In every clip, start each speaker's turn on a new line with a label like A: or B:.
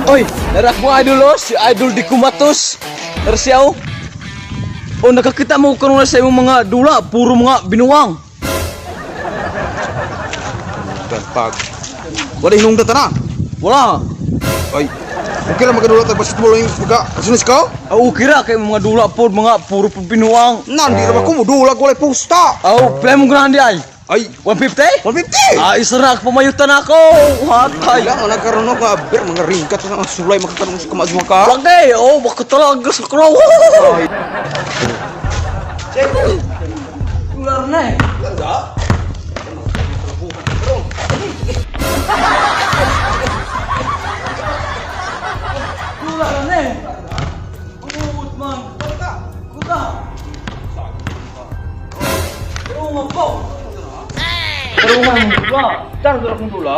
A: Oy, narak mo idol oh, si Idol di kumatos. Tara siya oh. Oh, nakakita mo karon sa imong mga dula, puro mga binuwang.
B: Pag. Wala hinungda ta na.
A: Wala.
B: Ay. Okay lang magdula tag basketball yung pagka. Sunis ka?
A: Ah, okay ra kay mga dula pod, mga puro pod binuwang.
B: Nandi ra ba ko modula ko walay posta.
A: Aw, play mo grande ay.
B: Ay,
A: 150?
B: 150.
A: Ah, isa ra pamayutan ako. Hatay.
B: Kailangan na karon no ka ber mga ringkat sa mga sulay makakarong sa kamazwa ka.
A: Lagi, oh, baka talaga sa crow.
B: Ay.
A: Ular na eh. Ular na eh. Ang man. Kuta. Pero po. Pero man, dula.
B: Taro dula kong dula.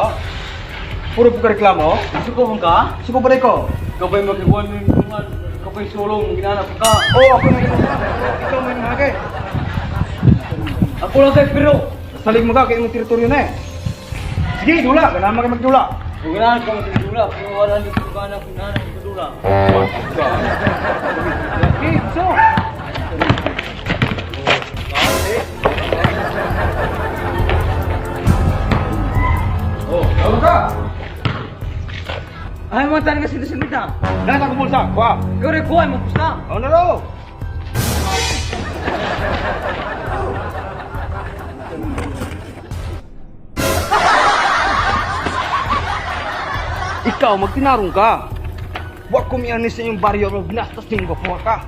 B: Puro po ka reklamo.
A: Gusto ko bang ka?
B: Suko pa ko.
A: Kapay magkibuan mo yung mga kapay sulong ginanap ka.
B: Oh, ako na ikaw may nahagay.
A: Ako lang kay pero.
B: Salig mo ka kay imong teritoryo na eh. Sige, dula, ganahan ka magdula.
A: Kung ganahan ka magdula, pero wala hindi ko gana kung ganahan magdula.
B: Sige, so. Oh, tawag ka.
A: Ay, mga talaga sila sinita.
B: Nasa akong bulsa. Kuha.
A: Ikaw rin kuha, magpusta.
B: Oh, na raw. Ikaw, magtinarong ka. Wa ko miyanis sa inyong baryo, pero binastos din ko ka.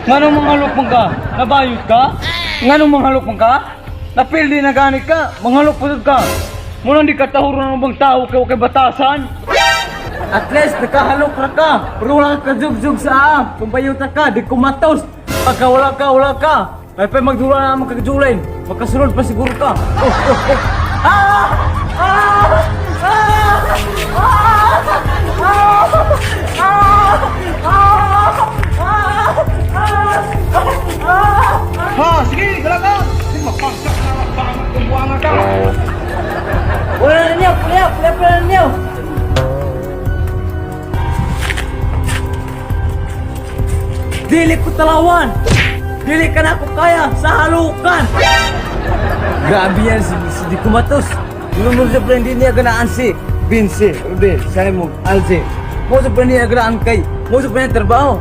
A: Nganong mga lukmang ka? Nabayot ka? Nganong mga lukmang ka? Napildi na ganit ka? Mga lukmang ka? Muna di ka tahuro ng ibang tao kay kay batasan? At least nakahalok ra ka. Pero wala ka jugjug sa aam. Kung bayuta ka, di kumatos. Pagka wala ka, wala ka. May pa magdula na magkakajulain. Magkasunod pa siguro ka. Oh, oh, oh. Ah! Ah! Ah! Ah! Ah! Ah! Ah! Ah!
B: Ha, sige, galagan! Sige, mapagsak na, mapangat kung buwangan ka.
A: Wala na niyo, pula, pula, pula na niyo. Dili ko talawan. Dili ka na ako kaya sa halukan. Grabe yan si Di Kumatos. Nung sa hindi niya ganaan si Vince, Rude, Simon, Alze. Mo sa niya ganaan kay, mo sa niya trabaho.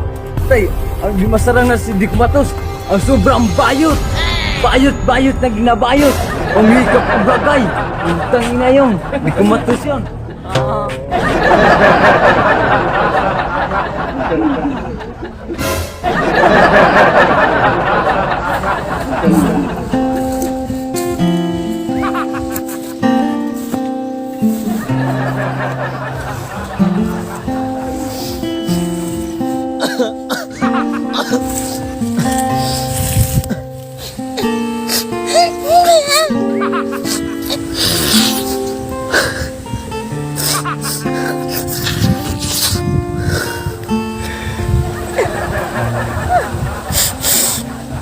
A: Tay, ang di masarang na si Di Kumatos. Ang sobrang bayot. Bayot, bayot na ginabayot. Ang hikap ang bagay. Utang ina yun. Di Kumatos yun. Ah.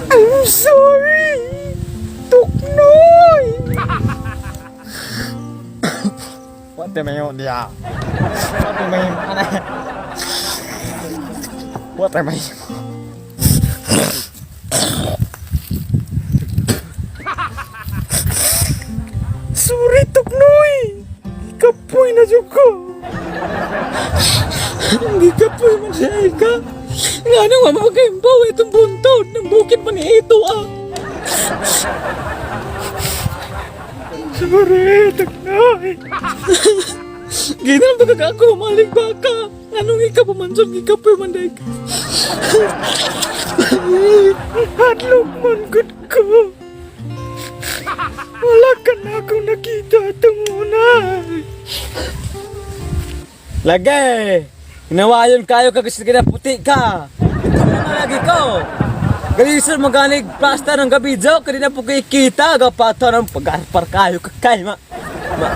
C: I'm sorry! Tuknoy!
D: What the mayo dia? What the mayo ana? What the mayo?
C: Sorry, Tuknoy! Kapoy na jud ko! Hindi kapoy man siya ka. Nga nang mamagayimbaw itong buntod ng bukid man ito ah. Sorry, Tuknoy! Ginang ba ako malig baka? Anong ikapamanson ikapoy man day ka? Hadlok man gud ko. Wala ka na akong nakita itong una.
A: Lagay! Hinawayon kayo ka kasi puti ka. Ito mga lagi ko. Galisod maganig plasta ng gabi jaw kanina po kay kita gapata ng pagarpar kayo kakay ma. Ma.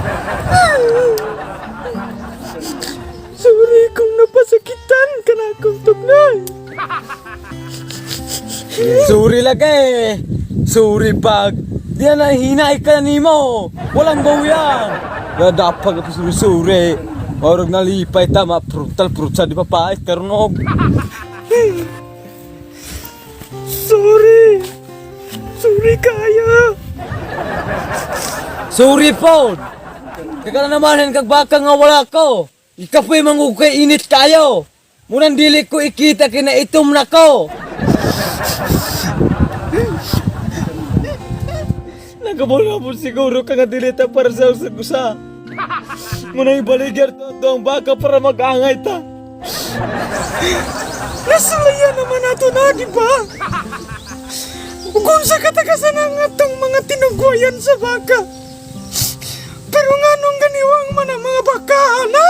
C: Sorry kung napasakitan ka na akong tugnay.
A: Sorry lagay. Sorry pag. Di na hina ka nimo. Walang bawian. Gadapag ako suri-suri. Orog nalipay tama prutal prutsa di pa pait karon og.
C: Sorry. Sorry kaya.
A: Sorry po. Kaya na naman kag baka nga wala ko. Ikapoy mangugkay init kayo. Munang dili ko ikita kina itom na ko.
C: Nagabol na po siguro ka nga dili ta para sa usa. Muna ibaligyar to ato ang baka para mag-angay ta. Nasulaya naman nato na, di ba? Kung sa katagasan ang atong mga tinugwayan sa baka. Pero nga nung ganiwang man ang mga baka, ana!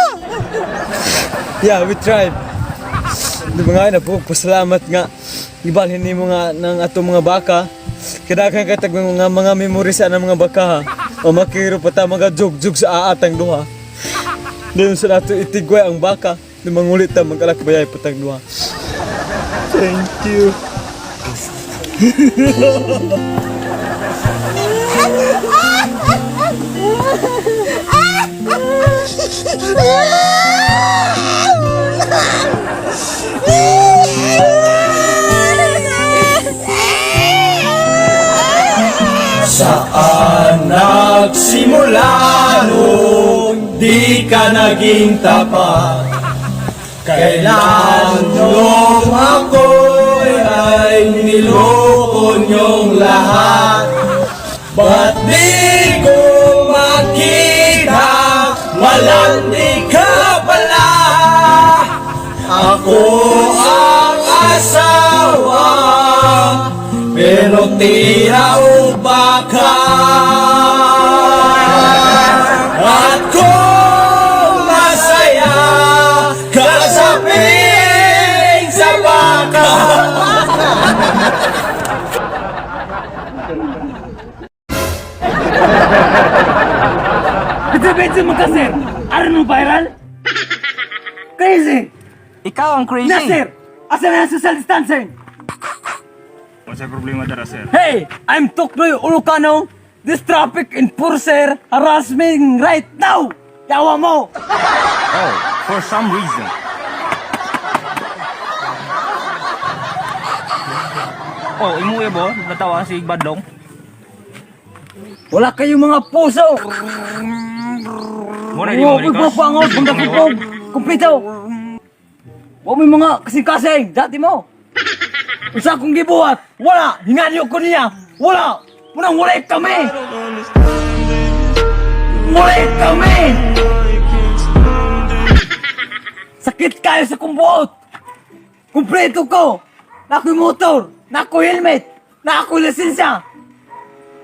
A: Yeah, we tried. Di ba nga, napagpasalamat nga. Ibalhin nimo nga ng atong mga baka. Kadaghang katag mga memory sa ng mga baka ha. O makiro pa ta mga jug-jug sa aatang duha. Doon sa nato itigway ang baka. Di mangulit ta mag-alakbayay patang duha.
C: Thank you.
B: Saan nagsimula nung di ka naging tapat? Kailan nung ako'y ay niloko niyong lahat? Ba't di ko makita? Walang di ka pala. Ako ang asawa, pero tira o baka. At kung masaya ka sa piling sa baka.
A: Medyo mo ka, sir! Ano viral? Crazy!
B: Ikaw ang crazy.
A: Na, sir! Asa na ang social distancing?
E: What's the problema dara, sir?
A: Hey! I'm Tuknoy Ulukano! This traffic enforcer harassment right now! Yawa mo!
E: Oh, for some reason. Oh, imo bo, natawa si Badlong.
A: Wala kayong mga puso!
E: Mo na di
A: Huwag
E: mo
A: mo pangod, kung dakipog! Kumplito! Huwag mo yung mga kasing-kasing, dati mo! Isa akong gibuhat! Wala! Hinganyo ko niya! Wala! Munang walay kami! Walay kami! Sakit kayo sa kumbuot! Kumpleto ko! Nako'y motor! Nako'y helmet! Nako'y lisensya!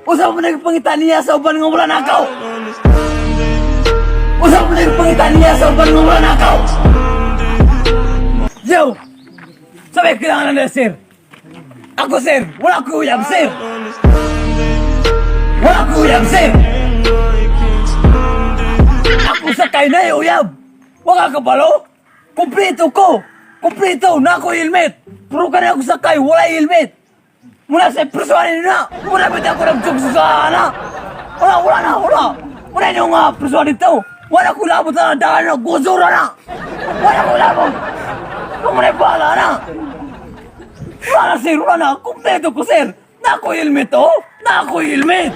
A: Usa mo nagpangita niya sa uban nga wala nakaw! Usa mo nagpangita niya sa uban nga wala nakaw! Yo! Sabi kailangan na sir! Ako sir! Wala ko uyab sir! Wala ko uyab sir! Ako sa kay na uyab! Wala ka balo? Kumpleto ko! Kumpleto! Na ako helmet! Puro ka na ako sakay, wala helmet! Mula sa presuhan na! Mula ba ako nag sa ana? Wala, wala na, wala! Wala yung nga presuhan dito! Wala ko labot na daan na gusura na! Wala ko labot! Kung na bahala na! Wala na sir, wala na! Kumpleto ko sir! Nako helmet oh! Nako helmet!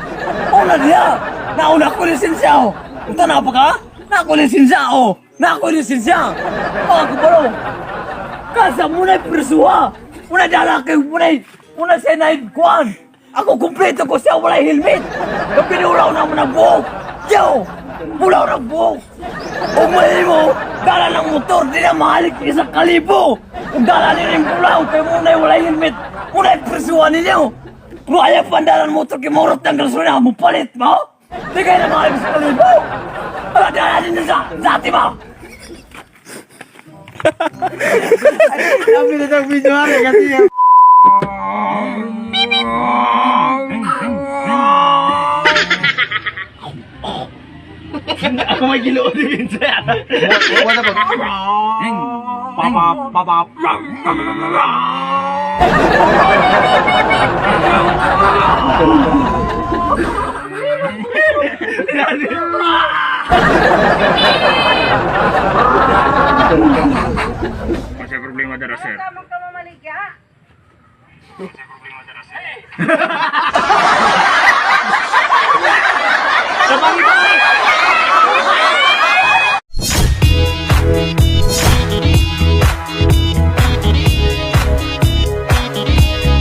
A: Una niya! Nauna ko lisensya oh! Ito na pa ka? Nako lisensya oh! Nako lisensya! Mga kabalo! Kasa muna presuha! Muna dala kay muna muna siya na kuan. Ako kumpleto ko siya wala helmet. Kapinulaw na mo na buhok. Yo! Bulaw na buhok. Umay mo, dala ng motor, di na mahalik isa kalibo. Ug dala ni rin bulaw, kay muna wala helmet. Muna presuha ninyo. Pero ayaw pandalan motor kay morot ng gasolina, mo palit mo. Di kayo na mahalik sa kalibo. Wala dala ninyo sa ati mo.
E: Papa, papa. What's problema dara, sir?
F: Tamang ka mamaligya.
E: What's problema dara, sir?